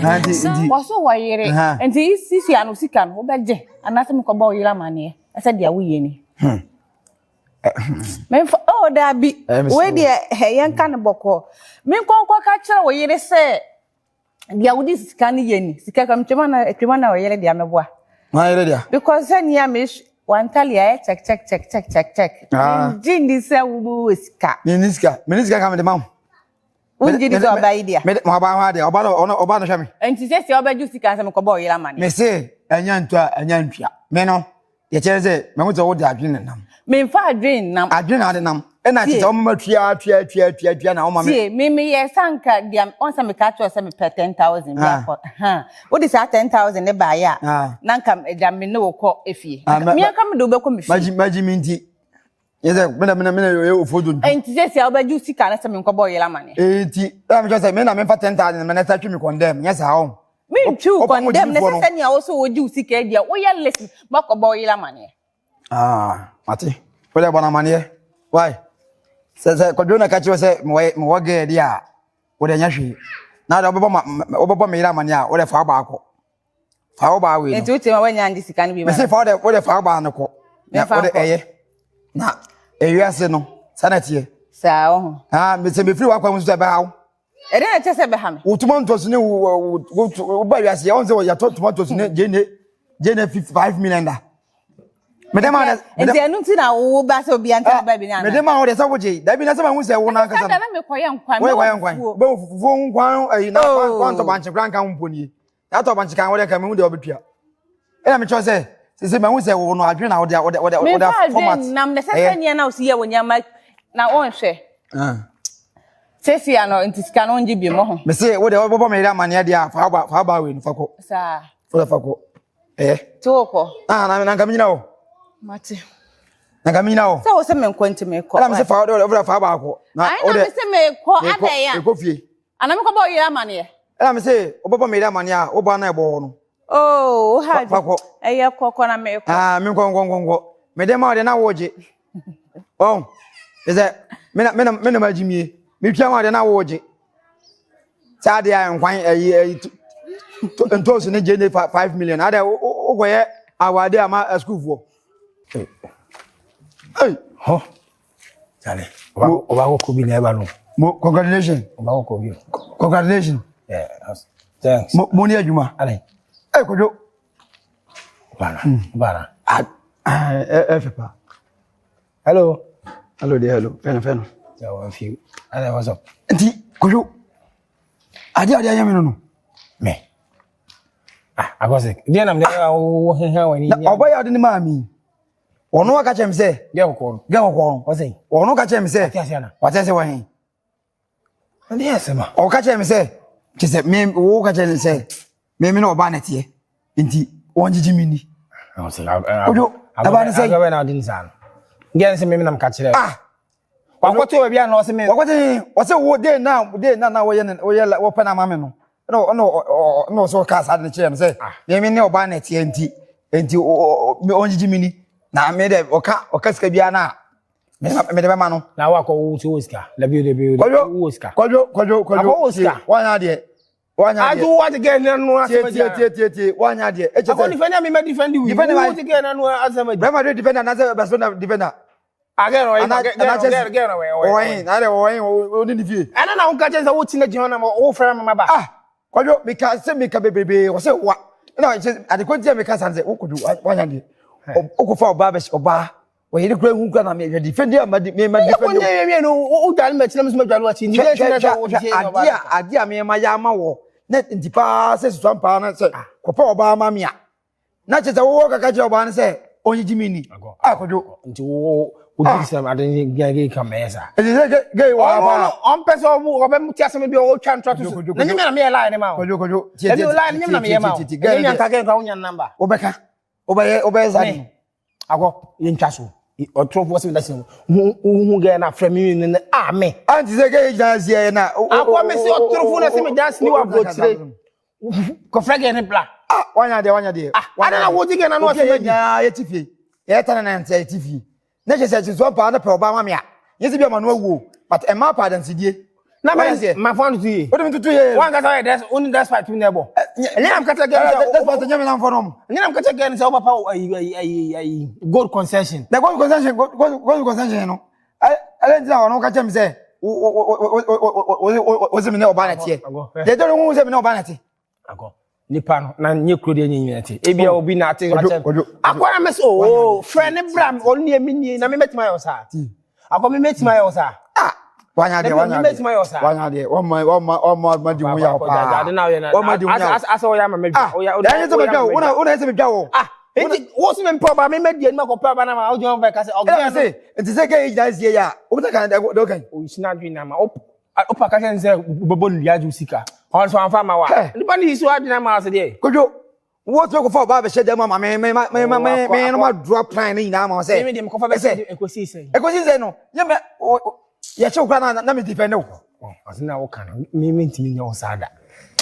Nti nti. Wɔso wɔ yere. Nti sisi ano sika no wobɛgye anaasɛ mekɔbɔ wo yere amanneɛ ɛsɛ deɛ woyɛ ni. Memfa oh daabi. Wei deɛ yɛnka no bɔkɔɔ. Menkɔ nkɔka kyerɛ wo yere sɛ deɛ wode sika no yɛ ni. Sika ka metwam na atwam na ɔyere deɛ meboa. Ma yere deɛ. Because sɛ nea me wantali ayɛ check check check check check check. Ngye ndi sɛ wowɔ sika. Menni sika. Menni sika ka mede ma wo. Wongye di sɛ ɔbaa yi dea. Mede ma ɔbaa ho adeɛ. Ɔbaa no ɔno ɔbaa no hwɛ me. Nti sɛ sɛ ɔbɛgye sika sɛ mekɔbɔ ɔyere amaneɛ. Me se ɛnya ntu a ɛnya ntua. Me no deɛ kyerɛ sɛ mahu sɛ wode adwene na nam. Memfa adwene nam. Adwene na ade nam. Ɛna kyerɛ sɛ wɔma tua tua tua tua tua na wɔma me. Tie me meyɛ sɛ anka deɛ wɔn sɛ meka kyerɛ sɛ mepɛ 10,000 bi akɔ. Wode saa 10,000 ne baeɛ a na nka agya me ne wo kɔ efie. Me anka mede wobɛkɔ me fie. Magye me nti. Yɛ sɛ me na me na me na yɛ ofo do nti. Nti sɛ sia wobɛgye sika no sɛ menkɔbɔ ɔyere amaneɛ. Nti ɛna mekyerɛ sɛ me na memfa 10,000 me na ɛsa twe me kɔndɛm nyɛ saa ɔn. Mentwi wo kɔndɛm na sɛ sɛnea wo so wogye wo sika deɛ woyɛ list makɔbɔ ɔyere amaneɛ. Ah, mate. Wode bɔ no amaneɛ. Why? Sɛ kwadwo na ka kyerɛ sɛ mewɔ mewɔ gɛɛ deɛ a wode nyɛ hwee. Na de wobɛbɔ ma wobɛbɔ me yere amaneɛ a wode fa wo baako. Fa wo baa wei no. Nti wotie ma woanya ngye sika no bi ma. Mese fa wode wode fa wo baa no kɔ. Na wode ɛyɛ. Na ewiase no saa na ɛteɛ. Saa wɔ ho. Ah, mese mefiri w'akwan mu nso sɛ ɛbɛha wo. Ɛdɛn na ɛkyɛ sɛ ɛbɛha me? Wo tomatoes ne wo wo wo ba wiase yɛ wɔn sɛ yɛtɔ tomatoes ne gyeene gyeene 5 million da. Mede ma de. Nti ɛno nti na wo ba sɛ obi anta ba bi na. Mede ma wo de sɛ wogye. Dabi na sɛ ma hu sɛ wo na ankasa. Ɛsɛ na mekɔyɛ nkwan. Woyɛ nkwan. Bɛ wo fufuo nkwan ayi na kwan tɔ bankye kora nka ho mpo nie. Na tɔ bankye kan wo de nka mehu deɛ wɔbɛtua. Ɛna mekyerɛ sɛ sese mahu sɛ wo no adwene na wode wode wode wode format. Memfa adwene nam na sɛ sɛ nea na wosi yɛ wo nneɛma na wɔnhwɛ. Sɛsi ano nti sika no ngye bi mo ho. Mese wo de wobɛbɔ me yere amaneɛ deɛ a fa ba fa ba wei no fa kɔ. Saa. Wo fa kɔ. Eh. Ti wo kɔ. Ah na na nka menyina wo. Mate. Na nka menyina wo. Sɛ wo sɛ menkɔ nti mekɔ. Ɛna mese fa wo de fa baako. Na wo de. Na mese mekɔ adɛn a. Mekɔ fie. Ana mekɔ bɔ yere amaneɛ. Ɛna mese wobɛbɔ me yere amaneɛ a wo ba na ɛbɔ hɔ no. Oh, wo ha. Fa kɔ. Ɛyɛ kɔkɔ na mekɔ. Ah, menkɔ nkɔ nkɔ nkɔ. Mede ma wo de na wo gye. Oh. Ɛsɛ me na me na me na magye mie. Metwa ma de na wo gye. Saa de a nkwan ayi ayi ntoosi ne gye ne 5 million. Ade wo kɔyɛ awade ama asukuufoɔ. Hey. Ho. Sale. Oba ko bi na eba no. Mo congratulations. Oba ko bi. Congratulations. Yeah. Thanks. Mo mo ni adwuma. Ale. Eh kojo. Bana. Bana. Ah eh eh fepa. Hello. Hello there, hello. Feno feno. Yeah, one few. Ale, what's up? Nti kojo. Ade ade ayɛ me no no. Me. Ah, akɔse. Deɛ nam deɛ wo heha wani. Na ɔbɔ yɛ ade ne maa mi. Ɔno aka kyerɛ me sɛ. Gɛ kɔkɔɔ no. Gɛ kɔkɔɔ no. Ɔsɛ. Ɔno ka kyerɛ me sɛ. Wate ase ana. Wate ase wɔ he. Ɛde yɛ asɛm a. Ɔka kyerɛ me sɛ kyerɛ sɛ me wo ka kyerɛ ne sɛ me me ne ɔbaa na ɛteɛ nti wɔngyegye me ni. Kojo ɛbaa ne sɛ. Agorɔ bɛ na ɔdi ne saa no. Gɛ ne sɛ me nam ka kyerɛ. Ah. Wakɔto baabi a na ɔsɛ me. Wakɔto ne ɔsɛ wo de na de na na wɔyɛ ne wɔyɛ wɔpɛ na ama me no. Ɛna ɔna ɔna ɔsɛ ɔka saa de ne kyerɛ no sɛ me me ne ɔbaa na ɛteɛ nti nti ɔngyegye me ni na me de ɔka ɔka sika biara na mede bɛma no. Na wakɔ wo so wɔ sika. Dabi dabi kwadwo wo sika. Kwadwo kwadwo kwadwo. Akɔ wo sika. Wanya adeɛ. Wanya adeɛ. Adu wa te gɛ na no asɛm agya. Tie tie tie tie wanya adeɛ. Ekyɛ sɛ. Akɔ defender mi ma defend wi. Defender wa. Wo te gɛ na no asɛm agya. Real Madrid defender na sɛ Barcelona defender. Agɛ no ɔyɛ gɛ gɛ no ɔyɛ. Ɔyɛ na de ɔyɛ ɔne ne fie. Ɛna na wo ka kyɛn sɛ wo ti na gyina na wo frɛ me ma ba. Ah kwadwo meka sɛ meka bebrebe wɔ sɛ wa. Ɛna kyɛ adekɔ nti a meka san sɛ wo kwadwo wanya adeɛ. Wokɔfa ɔbaa bɛhyɛ ɔbaa. Wɔyere kura hu kura na mehwɛ defend a madi me ma defend. Wɔnyɛ yɛ wie no wo dwale ma kyerɛ me so ma dwale wakyi nti dɛ sɛ wo tie na ɔbaa. Adeɛ a me ma yɛ ama wɔ na nti paa sɛ susuan paa na sɛ kɔpɛ ɔbaa ma me a na kyerɛ sɛ wowɔ kaka kyerɛ ɔbaa no sɛ ɔnyegye me ni akɔdwo. Nti wo wo di sɛ ade ne gya gay ka mɛyɛ saa. Ɛti sɛ gay wɔ ha paa. Ɔmpɛ sɛ ɔmo ɔbɛ ti asɛm bi ɔtwa ntora to so. Na nyɛ me na meyɛ lie ne ma wo. Kɔdwo kɔdwo. Ɛbi o lie ne nyɛ me na meyɛ ma wo. Ɛnyɛ me anka gay nka wonya number. Wobɛka wobɛyɛ wobɛyɛ saa de. Akɔ yɛntwa so ɔtorɔfoɔ sɛ meda sɛ wohu gɛ na frɛ me ne a me. Anti sɛ gɛ gyina aseɛ na. Akɔ me sɛ ɔtorɔfoɔ na sɛ meda sini wɔ aburokyire kɔfrɛ gɛ ne bla. Ah wanya deɛ wanya deɛ. Ah ada na wogye gɛ na no asɛm adi. Nyinaa yɛte fie yɛta ne nante yɛte fie na kyerɛ sɛ nsusuan paa na pɛ ɔbaa ma me a nyɛ sɛ bi ama no awuo but ɛmaa paa adansedie. Na Wayɛ seɛ. ma fa no to yie. Wode me toto yie. Wankasa ɔyɛ dɛs wo ne despite mi na ɛbɔ. Ɛnyɛ nam kata gɛn sɛ Despite nyɛ me namfo nom. ɛnyɛ nam kata gɛn sɛ wo papa ayi ayi ayi ayi gold concession. Na gold concession gold concession no. Ɛlɛ ntina ɔno ka kyerɛ me sɛ wo wo wo wo wo wo me ne ɔbaa na teɛ. Deɛ ɛdɔ no hu sɛ me ne ɔbaa na te. Akɔ nipa no na nye kuro deɛ nye nyina te. Ebi a obi na ate akyɛ. Akɔ na mɛsɛ oo frɛ ne bra ɔno nie mi nie na mi mɛtuma yɛ ɔsaa. Akɔ mi mɛtuma yɛ ɔsaa. Ah wanya deɛ wanya deɛ wanya deɛ wɔma wɔma wɔma ma di ho yaw paa wɔma di ho yaw asɛ ɔyɛ ama mɛdwa ah ɛyɛ sɛ mɛdwa wo wona wona ɛsɛ mɛdwa wo ah nti wo sɛ mempɛ ɔba me mɛdi anim akɔpɛ ɔba na ma wogyina hɔ ka sɛ ɔgɛ no nti sɛ kɛ yɛ gyina sie yɛ a wobɛta kan dɛ ɔkan ɔsina adwene na ma wopa ka kyɛ ne sɛ wobɛbɔ no dua agye wo sika ɔno so amfa ma wa nipa ne yi so adwene ama ase deɛ kodwo wo tumi kɔfa ɔbaa bɛhyɛ dɛm ama me me me me me me no ma dura plan ne nyinaa ma wo sɛ me deɛ mekɔfa bɛhyɛ ɛkɔsi sɛn ɛkɔsi sɛn no nyɛ mɛ yɛkye wo koraa na na me defend wo ɔse na woka no me mentumi nyɛ wo saa da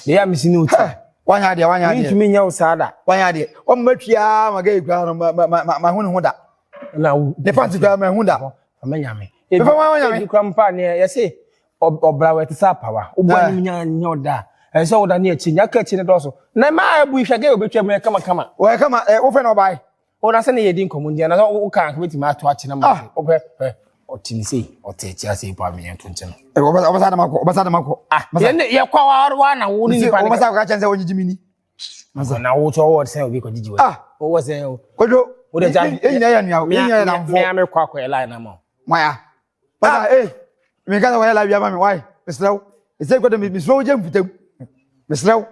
deɛ a mesi ne wo ti wanya adeɛ wanya adeɛ mentumi nyɛ wo saa da wanya adeɛ wɔn mma twia ma gɛ koraa no ma ma ma ma hu ne ho da na wo ne panti koraa ma hu da ma nyame mefa ma nyame ebi koraa mpa ne yɛse ɔbra wɔ ɛte sɛ apawa wobɔ anim nya nyɛ ɔda a ɛsɛ sɛ woda ne akyi nya ka akyi ne dɔɔso na ma abu hwɛ gɛ obɛtwa mu yɛ kama kama wɔyɛ kama ɛ wofɛ na ɔbae wɔn asɛ ne yɛdi nkɔmmɔ nti anasɛ woka anka bɛtumi ato akyi na ma wopɛ hwɛ ɔte ne sei ɔte akyi asɛ ipo ameyɛ nto nkyɛn no ɔbɛsa dama kɔ ɔbɛsa dama kɔ ah yɛkɔ wa na wo ne nipa ne ɔbɛsa kɔ kyɛn sɛ ɔnyigyi mi ni na wo sɛ ɔwɔ sɛ obi kɔgyigyi wɔ ah ɔwɔ sɛ o kodwo yɛnyina yɛ nua yɛnyina yɛ namfo mea mekɔ akɔyɛ line ama wo maya Pasa, eh, me kasa wɔyɛ live ama me, why? Mesrɛ wo. Ɛsɛ kɔdɛ me mesrɛ wo gye mfutam. Mesrɛ wo.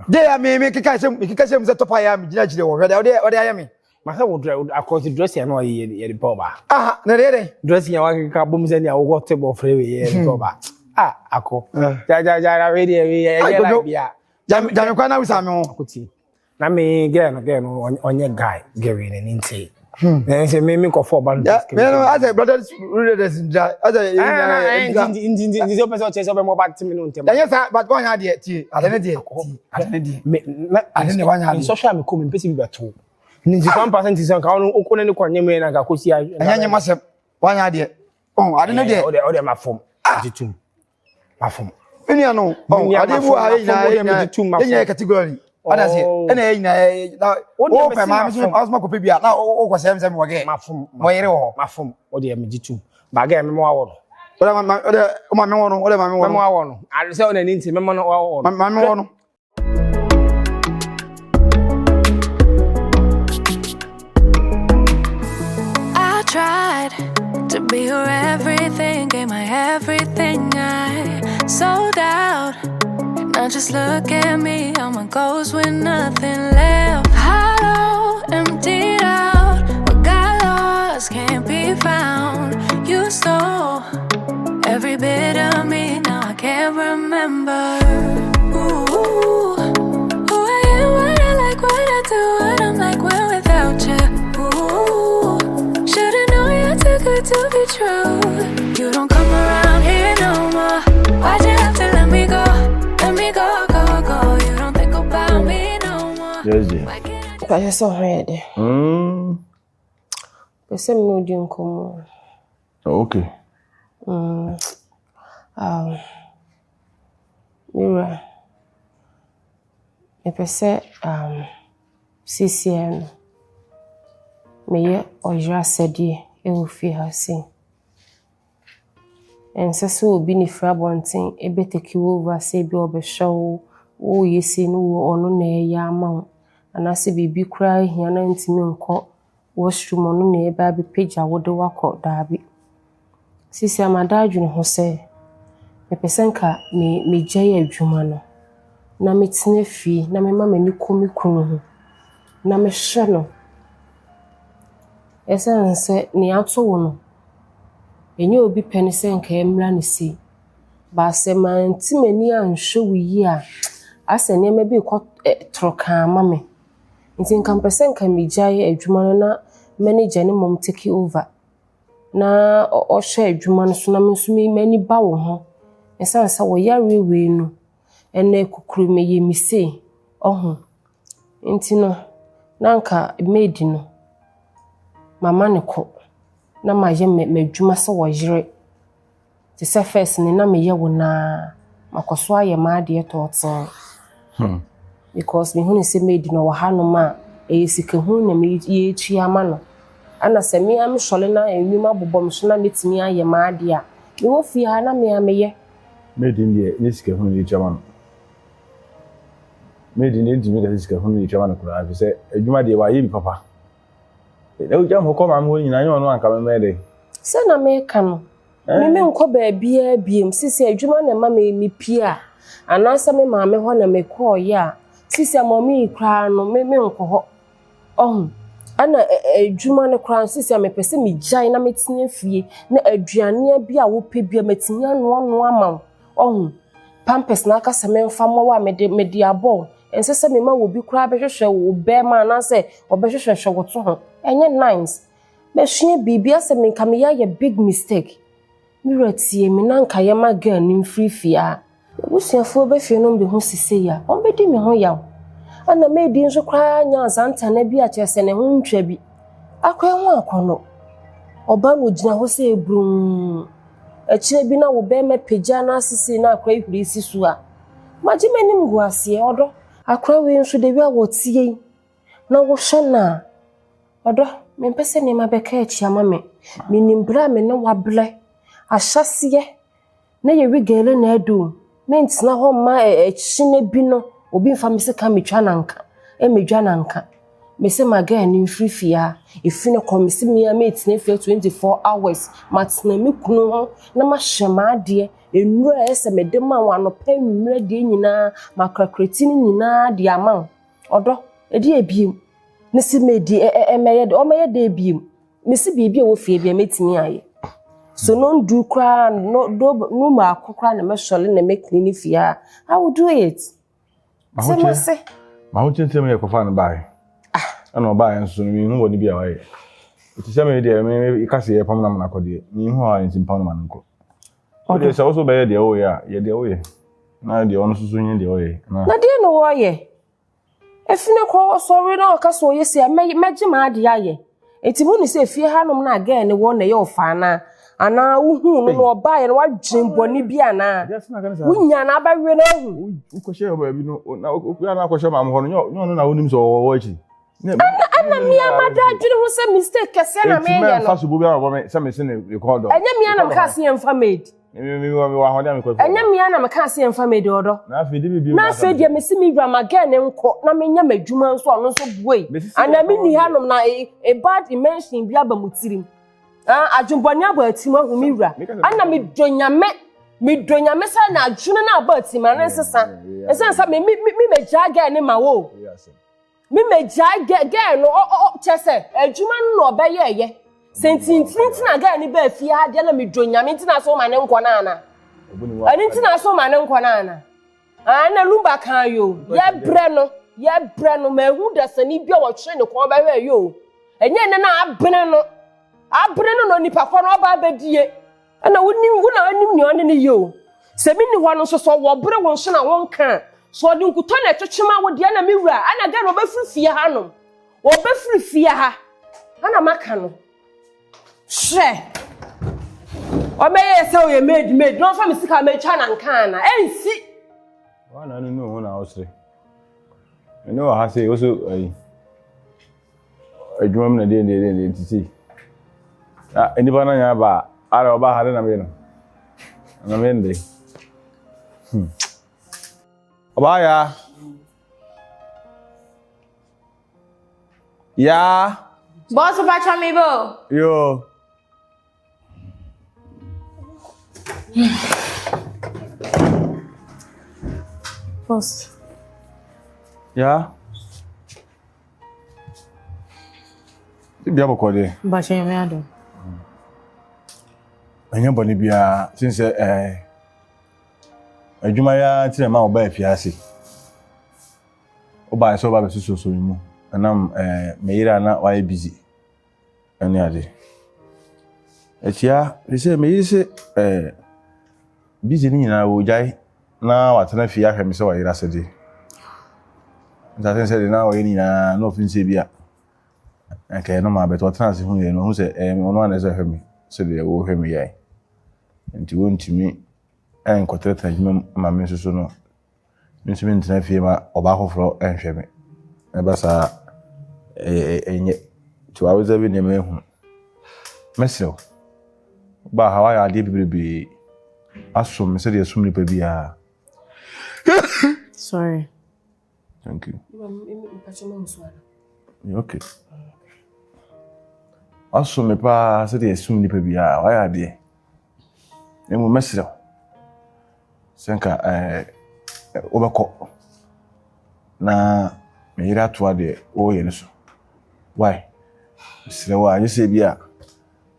De ya me me keka hyɛ me keka hyɛ mu sɛ tɔpa ya me gyina akyire wɔ hwɛ de ɔde ɔde ayɛ me. Ma sɛ wo dress akɔsi dress ya no ɔyɛ yɛ de pɛ ɔba. Ah, na de de. Dress ya wa keka bom sɛ nea wokɔ te bɔ frɛ we yɛ de pɛ ɔba. Ah, akɔ. Ja ja ja we de we yɛ yɛ live ya. Ja ja me kwa na wisa me ho. Akɔti. Na me girl no girl no ɔnyɛ guy girl wei n'ani nte. Na sɛ me me nkɔfɔ ɔba no. Me no asɛ brothers brothers ndra asɛ ndra. Nti nti nti nti ɔpɛ sɛ ɔkyerɛ sɛ ɔbɛma ɔba te me no ntɛm. Ɛnyɛ saa but wɔnyɛ adeɛ tie ade ne deɛ tie ade ne deɛ. Me na ade ne wɔnyɛ adeɛ. Nsɔhwɛ a mekɔ mu mpɛ sɛ bi bɛto. Nti kwan pa sɛ nti sɛ nka ɔno ɔkɔ ne ne kɔ nyɛ mu yɛ na nka kɔsi. Ɛnyɛ nyɛ masɛm wɔnyɛ adeɛ. Ɔn ade ne deɛ. Ɔde ɔde ma fam. Ɔde tum. Mafom. Me nua no, ɔn ade bu a yɛ nyinaa yɛ nyinaa yɛ nyinaa yɛ category. Ɔda se ɛna yɛ nyinaa yɛ na o pɛ maa mi so ɔsoma kɔpɛ bi a na o kɔ sɛm sɛm wɔ gɛ. Mafom. Wɔ yere wɔ hɔ. Mafom. O deɛ megye tum. Ba gɛ mɛmɔ awɔ no. O de ma o de o ma mi wɔ no o de ma mi wɔ no. Mɛmɔ awɔ no. Ade sɛ ɔna ni nti mɛmɔ no awɔ no. Ma mi wɔ no. I tried to be your everything, gave my everything. I sold out. Now just look at me, I'm a ghost with nothing left. Hollow, emptied out. What got lost can't be found. You stole every bit of me, now I can't remember. Ooh, who I am, what I like, what I do, what I'm like when without you. Ooh, should've known you're too good to be true. You don't come around here no more. Why'd you have to let me go? Let me go, go, go. You don't think about me no more. Yes, dear. Why can't I Mpakyɛ sɛ ɔho yɛ dɛ. Pɛ sɛ me ne wo di nkɔmmɔ. Oh, okay. Um, me wura, mepɛ sɛ um, seesei no, meyɛ ɔyere asɛdeɛ wɔ fie ha sei. Ɛnsɛ sɛ obi ne firi abɔnten ɛbɛtake over sɛ ebi ɔbɛhwɛ wo, woyɛ sei no wo ɔno na ɛyɛ ama wo anaasɛ biribi koraa hia na ntumi nkɔ washroom ɔno na ɛbɛ abɛpagya wo de wakɔ daabi. Seesei a mada adwene ho sɛ mepɛ sɛ nka me megyae adwuma no na metena fie na mema m'ani kɔ me kunu ho na mehwɛ no. Ɛsiane sɛ nea ato wo no, ɛnyɛ obi pɛ ne sɛ nka ɛmmra ne sei. But sɛ mante m'ani anhwɛ wo yie a, asɛ nneɛma bi rekɔ toro ama me. Nti nka mpɛ sɛ nka megyae adwuma no na manager no mmom take over na ɔhwɛ adwuma no so na me nso m'ani ba wo ho. Ɛsiane sɛ wo yareɛ wei no, ɛnɛ kukuru meyɛ me sei, ɔho. Nti no, na nka maid no, mama ne kɔ na mayɛ m'adwuma sɛ ɔyere. Te sɛ first no na meyɛ wo no ara, makɔ so ayɛ m'adeɛ tɔɔtee. Hmm. Because mehunu sɛ maid no wɔ hanom a, ɛyɛ sikahunu na yɛretua ama no. Ɛna sɛ me ara mesɔre na nnwuma bobɔ me so na mɛtumi ayɛ m'adeɛ a, mewɔ fie ha na me ara meyɛ. Maid no deɛ, ɛnyɛ sikahunu na yɛtua ma no. Maid no deɛ, ntumi nka sɛ sikahunu na yɛtua ma no koraa, ɛfiri sɛ adwuma deɛ wayɛ bi papa. Na wogya me hɔ kɔ maame hɔ nyinaa, nyɛ ɔno anka mɛmɛyɛ dɛ. Sɛ na meka no, me menkɔ baabiara biom. Sisi adwuma na ɛma me mepie a, anaasɛ me maame hɔ na mekɔɔyɛ a, sisi a mɔmi yi koraa no, me menkɔ hɔ. Ɔho. Ɛna adwuma no koraa no, sisi a mepɛ sɛ megyae na metena fie na aduane bi a wopɛ bi a matumi anoanoa ama wo. Ɔho. Pampers na aka sɛ memfa mmɔ wo a mede mede abɔ wo. Ɛnsɛ sɛ mema obi koraa bɛhwehwɛ wo bɛrima anaasɛ ɔbɛhwehwɛhwɛ wo to ho. Ɛnyɛ nice. Masua biribi asɛ me nka meyɛ ayɛ big mistake. Me wura tie me na nka yɛma girl no mfiri fie a. M'abusuafoɔ bɛ fie no bɛhu sesei a, wɔbɛdi me ho yaw. Ɛna maid nso koraa nya azantana bi a kyerɛ sɛ ne ho ntwa bi. Akɔɛ ho akɔnnɔ. Ɔba no ogyina hɔ sɛ ebrumm. Akyire bi na wo bɛrima pagya no ase sei na akora yi huri si so a, magye m'anim gu aseɛ, ɔdɔ. Akora wei nso the way a wɔteɛ yi na wohwɛ no a, ɔdɔ, mempɛ sɛ nneɛma bɛka akyi ama me. Menim berɛ a me ne wo abrɛ, ahyɛaseɛ na yɛwe gele na adu o, mentena hɔ mma ɛkyena bi no obi mfa me sika metwa no anka, mmedwa no anka. Mese ma girl no mfiri fie ha, ɛfiri no kɔ mese me a metena fie 24 hours, matena me kunu ho na mahyɛ m'adeɛ, nnuro a ɛyɛ sɛ mede ma wo anɔpa anwummerɛ deɛ nyinaa, makrakra ti no nyinaa de ama wo. Ɔdɔ, ɛdeɛ ebiem? Mese medi ɛmɛyɛ dɛ, ɔmɛyɛ dɛ ebiem. Mese biribi a ɛwɔ fie bia mɛtumi ayɛ. So no ndu koraa no do no mmaako koraa na mɛsɔre na mɛkini ne fie a, I will do it. Sɛ mase. Mahokyere nsɛm yɛ kɔfa no baeɛ. Ah. Ɛna ɔbaeɛ nso no menhu bɔne bi a wayɛ. Ɛti sɛ me deɛ me ka sɛ yɛpam no amana kɔ deɛ menhu a nti mpam no ma no nkɔ. Wodeɛ sɛ wo so bɛyɛ deɛ woyɛ a yɛ deɛ woyɛ. Na deɛ ɔno nso so nyɛ deɛ ɔyɛ. Na deɛ na wɔyɛ. Efi no kɔ ɔsɔre na ɔka sɛ ɔyɛ sei a, mɛgye m'adeɛ ayɛ. Enti mu ne sɛ efie hanom na girl ne wɔ na ɛyɛ ɔfa anaa? Anaa wohuu no na ɔbaeɛ no wadwen bɔne bi anaa? Wonya na abɛwe no ahu. Wokɔhyɛ hɔ baabi no na wokɔhyɛ na akɔhyɛ maame hɔ no nyɛ ɔno na wonim sɛ ɔwɔ wɔ akyi. Ɛna ɛna mmea ma da adwene ho sɛ mistake kɛseɛ na meyɛ no. Eti mɛmfa sobo biara bɔ me sɛ mese ne kɔɔ dɔ. Ɛnyɛ mmea na meka se yɛmfa maid. Ɛnyɛ mmea na meka se yɛmfa maid ɔdɔ. Na afei de bibi Na afei deɛ mese me wura ma girl ne nkɔ na menyɛ m'adwuma nso ɔno nso buei. Ana me nni hanom na a bad invention bi aba mo tirim. Ah, adwembɔne aba atirim ahu me wura. Ana medɔ nyame medɔ nyame sɛ na adwene no aba atirim ano nsesa. Ɛsɛn sɛ me me me megyaa girl ne ma wo. Me megyae gɛ gɛɛ no ɔ ɔ kyɛ sɛ adwuma no na ɔbɛyɛɛyɛ sɛ ntintini nti na gɛɛ no baa fie ha deɛ na medɔ nyame nti na so ma ne nkɔ no ana ɛno nti na so ma ne nkɔ no ana ah na lumba kan yo yɛbrɛ no yɛbrɛ no mahu dasani bi a wɔtwe ne kɔn bɛhwɛ yo ɛnyɛ ɛnɛ na abene no abene no na onipa kɔ no ɔba abɛdie Ɛna wonim, wo na wonim nea ɔne no yɛ o. Sɛ menni hɔ no nso, sɛ ɔwɔ bere wo nso na wonka a, sɛ ɔde nkutɔ na ɛtwetwe ma wo deɛ, ɛna me wura, ɛna gɛ na ɔbɛfiri fie ha nom. Ɔbɛfiri fie ha, ɛna maka no. Hwɛ! Ɔbɛyɛ sɛ ɔyɛ maid maid, na ɔmfa me sika mɛtwa na nka ana? Ɛnsi! Wɔn na nunu ho na ɔsere. Ɛne wɔ ha sɛ, ɔso ayi. Adwuma mu na deɛ deɛ deɛ deɛ nti sei. Na nnipa no anya aba a, ara ɔba ha de na meyɛ no. Na meyɛ no dɛ. Hmm. Ɔbaa yaa. Yaa. Bɔs patwa mi bo. Yoo. Boss. Yaa. Bia bɔkɔ deɛ. Mpakyɛ nyame adom. Ɛnyɛ bɔne biara sin sɛ ɛɛ adwuma yi ara nti na ɛma ɔbaa afiase. Wobaeɛ sɛ woba bɛsososo me mu ɛnam ɛɛ me yere a na wayɛ busy ɛne ade. Akyia sɛ me yere sɛ ɛɛ busy no nyinaa wɔgyae na watena fie ahwɛ me sɛ wayere asɛdeɛ. Nti ase sɛ de na ɔyɛ ne nyinaa na ɔfiri sɛ bi a nka ɛno maa bɛtɛ ɔtena ase hu yɛ no ɔhu sɛ ɛyɛ ɔno a na ɛsɛ hwɛ me sɛdeɛ wɔhwɛ me yɛ. Nti wontumi nkɔtenatena adwuma mu ma me nso so no, me nso mentena fie ma ɔbaa foforɔ nhwɛ me. Ɛba saa a, ɛnyɛ. Nti w'awosɛbe nneɛma ehu. Mɛsrɛ wo, wobaa ha woayɛ adeɛ bebrebe asom me sɛdeɛ ɛsom nipa biara. Sorry. Thank you. Okay. Wasom me paa sɛdeɛ ɛsom nipa biara wayɛ adeɛ. Na mmom mɛsrɛ wo sɛ nka ɛɛ wobɛkɔ na me yere atoa deɛ wɔreyɛ no so. Why? Mesrɛ wo a, nyɛ sɛ bi a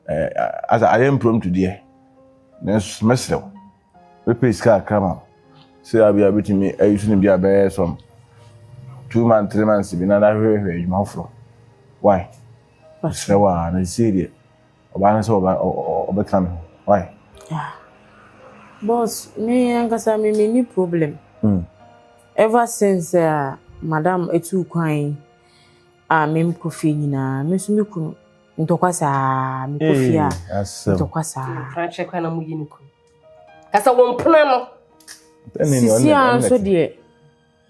ɛɛ asɛ ayɛ mprɔmtu deɛ nanso mɛsrɛ wo. Mɛpɛ sika kakra ma wo sɛ abi a bɛtumi ayi so no bi a bɛyɛ some 2 months, 3 months bi na ahwehwɛ adwuma foforɔ. Why? Mesrɛ wo a, na seesei deɛ ɔbaa no sɛ ɔbɛtena me ho. Why? Yeah. Boss, me ankasa me menni problem. Ever since uh, madam etu kwan a memkɔ fie nyinaa, me nso me kunu ntɔkwa saa, mekɔ fie a ntɔkwa saa. Mpena kyerɛ kwan na moyi ne kunu. Kasa wɔn mpena no. Sisi a nso deɛ,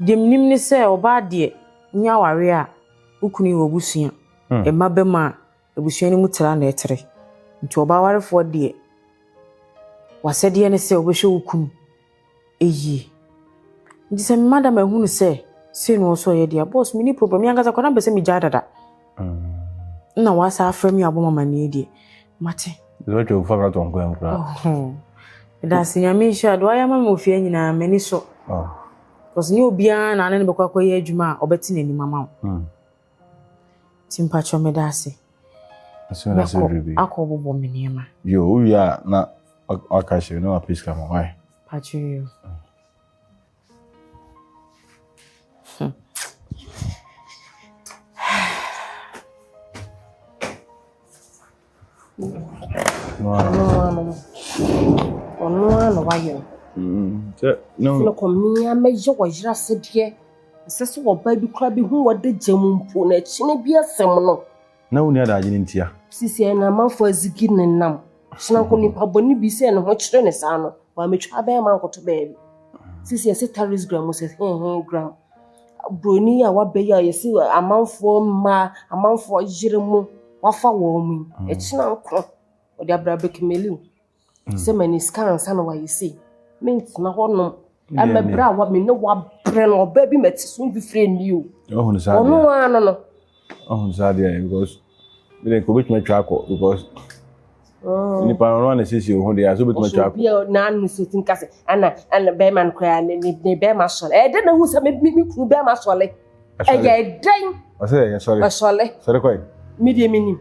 deɛ menim ne sɛ ɔbaa deɛ wonya aware a wo kunu yɛ w'abusua. Mma bɛma a abusua no mu tra na ɛtere. Nti ɔbaa warefoɔ deɛ, w'asɛdeɛ ne sɛ wobɛhwɛ wo kunu yie. Nti sɛ me madam ahunu sɛ sei na ɔsɔ yɛ deɛ, boss menni problem. Me ankasa koraa na mpɛ sɛ megyae dada. Na wasa afrɛ me abɔ me amanneɛ deɛ, mate. Sɛ wɔtwa ofu abra tɔn kwan koraa. Meda ase Nyame nhyira deɛ wayɛ ama me wɔ fie nyinaa m'ani sɔ. Because nyɛ obiara na ane ne bɛkɔ akɔyɛ adwuma a ɔbɛte n'anim ama wo. Nti mpakyɛ meda ase. Mɛkɔ akɔ bobɔ me nneɛma. Yo, wowie a na waka kyerɛ na wapɛ sika ma why? Pakyɛ yo. Ɔno ara na wayɛ no. Sɛ no kɔ mmea mɛyɛ wɔ yere asɛdeɛ. Ɛsɛ sɛ ɔbaa bi koraa bi hu wɔde gya mu mpo na akyina bi asɛm no. Na wonni adagye no ntia. Sisi ɛna amanfoɔ azigi ne nam. Kyena nko nipa bɔne bi sɛ ne ho kyerɛ ne saa no, wametwa bɛrima nkoto baabi. Sisi ɛsɛ taris gram sɛ hehe gram. Broni a wabɛyɛ a yɛsi amanfoɔ mmaa, amanfoɔ yere mu, wafa wɔn mu yi. Ɛkyena nko ɔde abra bɛkemeliw. Sɛ mani sika ansa na wayɛ sei. Mentena hɔnom. Ɛmɛ berɛ a wa me ne wabrɛ no ɔbaa bi mɛte so mfifire nni o. Ɔhunu saa deɛ. Ɔno ara no no. Ɔhunu saa deɛ because mi de nka obetumi atwa akɔ because nipa no ɔno ana esiesie wo ho deɛ aso obetumi atwa akɔ. Obi a n'ano so ti nka sɛ ana ana bɛrima no koraa ne ne ne bɛrima sɔre. Ɛyɛ dɛn na ehu sɛ me me me kunu bɛrima sɔre? Ɛyɛ dɛn? Ɔsɛ yɛ sɔre. Ɔsɔre. Sɔre kɔe. Mi deɛ mi nim.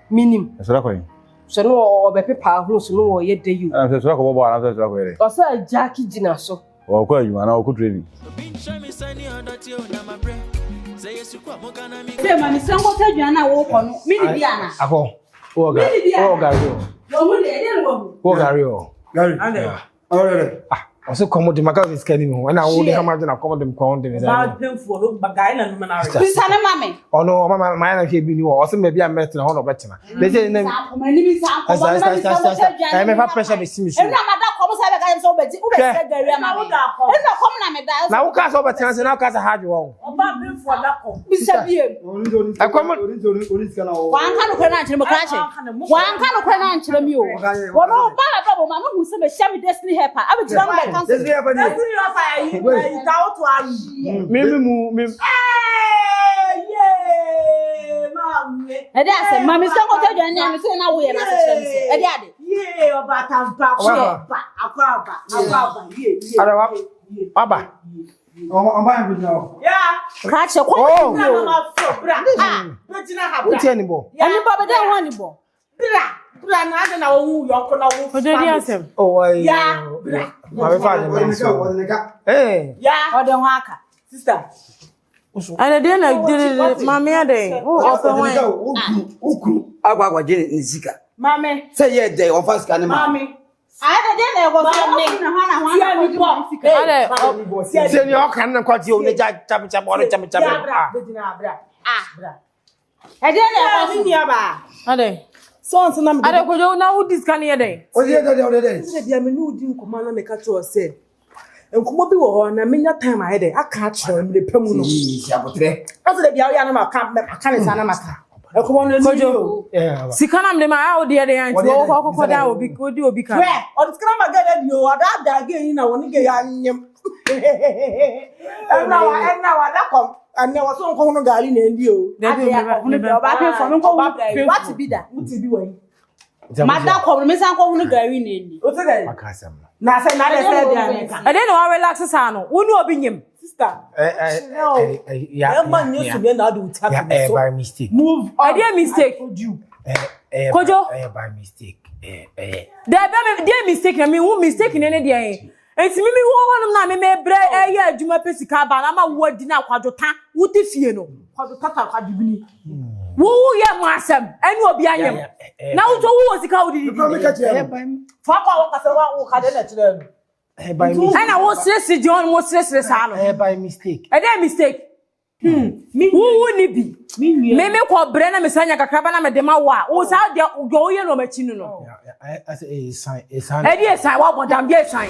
Mi nim. Ɛsɔre kɔe. Sɛ no ɔbɛpepa ho so no wɔyɛ dɛ yi o. Ɛna sɛ sɔre akɔbɔ bɔɔl anaasɛ sɔre akɔyɛ dɛ. Ɔsɛ agyaki gyina so. Ɔkɔ adwuma anaa ɔkɔ training. Sɛ ma mesɛ nkɔtɔ aduane a wokɔ no mene bi ana Akɔ. Wɔ gari. Wɔ gari o. Wɔhu deɛ ɛdeɛ no wɔhu Wɔ gari o. Gari. Ɔrɛrɛ. Ah, ɔsɛ kɔm de maka sika ni mu. Ɛna wo de hama de na kɔm de kɔm de me Ɔbaa pemfoɔ no ba gari na numa na awe. bisa ne ma me Ɔno ɔma ma ma na hwɛ bi ni wɔ. Ɔsɛ mɛ bi a mɛtena hɔ na ɔbɛtena. Bɛsɛ ne m'anim nsa nkɔbɔ Ɛsa ɛsa ɛsa ɛsa. Ɛyɛ mɛfa pressure bɛsi mi so. ɛnna mada kɔm sɛ bɛka sɛ wobɛgye wobɛsɛ gari ama me ɛnna kɔm na meda Na wo ka sɛ ɔbɛtena se na wo ka sɛ ha adwe wɔn. Ɔbaa pemfoɔ da kɔm. bisa biem Ɛkɔm wanka nokorɛ no ankyerɛ me krakye wanka nokorɛ no ankyerɛ me o wɔno ɔba na brabɔ ma mehu sɛ mehyia me destiny helper abɛgyina no bɛka sɛ Destiny helper ni. Destiny helper ayi ayi ta woto ayi. me me mu me Ee yee maame. ɛde asɛm ma mesɛ nkɔtɔ aduane a mesɛ na woyɛ no ase kyerɛ me sɛ ɛde ade Yee ɔbaa tampa akɔ aba akɔ aba akɔ aba yee yee. Ada wa waba. Ɔba yɛn gyina hɔ. Ya. krakye kɔm Oh. Bra mama fro bra. Bɛgyina ha bra. Wotie ni bɔ. ɛne bɔ bɛdɛ ho ani bɔ Bra bra na ade na wowu yɔnko na wo. Ɔdɔ di asɛm. Oh, ayi. Ya bra. Maame fa ne Ɔde ne so. ka ɔde ne ka. Eh. Ya ɔde ho aka sister. Ɛnɛ deɛ na dedede maame adɛn wo ɔpɛ Ɔde ne ka hwan o kuru o kuru. Akɔ akɔgye ne sika. Maame. Sɛ yɛ dɛ ɔfa sika ne ma. Maame. ayɛ dɛ na ɛwɔ so ne na hɔ na hɔ na kɔgye wɔn sika adɛ Sɛ ni ɔka ne nkɔgye o ne gya chabe chabe ɔne chabe chabe. Ya bra Ah. bɛgyina ha bra. ah Bra. ɛdeɛ na ɛkɔ Me so nua baa. adɛn. Sɛ ɔnse na mede. Ade Kojo na wodi sika no yɛ dɛn? Ɔsi yɛ dɛ ɔdɛ dɛ. Sɛ bia me ne wodi nkɔmmɔ na meka kyerɛ wo sɛ nkɔmmɔ bi wɔ hɔ na menya time ayɛ dɛ aka akyerɛ wo mmerɛ pa mu no. Si abotrɛ. Ɔsɛ dɛ bia woyɛ na maka maka ne saa na maka. Nkɔmmɔ no Kojo o. Sika na mede ma a wodi yɛ dɛn nti wɔkɔ kɔkɔ da obi wodi obi ka. Hwɛ ɔde sika na ma gɛ dɛ di o ɔdaadaa gɛ yi na wɔne gɛ yi anyem. Ɛnna wa ɛnna wa da kɔm. Ɛnɛ wɔ so nkɔhono gari na ɛndi o. Dabi meba. Ɔba pefo me nkɔhono gari. Wate bi da? Wote bi wɔ yi. Mada kɔm no mesan nkɔhono gari na ɛndi. Wote dɛ? Waka asɛm no. Na sɛ na dɛ sɛ deɛ meka. Ɛdɛn na wa relax saa no? Wo ne obi nyim. Sister. Ɛma nyɛ sumia na ade wo ti ato me so. By mistake. Move on. Ɛdeɛ mistake. Kojo. Ɛyɛ by mistake. Ɛyɛ. Dɛbɛ me deɛ mistake na me hu mistake ne ne deɛ yɛn. Nti me me wɔ hɔnom na me me brɛ ɛyɛ adwuma pɛ sika aba na ama wo adi na kwadwo ta wo te fie no. Kwadwo tata kwadwo bini. Wo wo yɛ mo asɛm ɛne obi anyam. Na wo so wo wɔ sika wo didi. Fa kɔ a wɔkasa wa wo ka de na kyerɛ no. Ɛna wo seresere gyina hɔ no wo seresere saa no. Ɛyɛ by mistake. Ɛdɛ mistake. Wo wo ni bi. Me me kɔ brɛ na me sa nya kakraba na me de ma wo a. Wo saa deɛ deɛ woyɛ no ɔmakyi no no. Ɛsɛ ɛsan ɛsan. Ɛde ɛsan wabɔ dam deɛ ɛsan.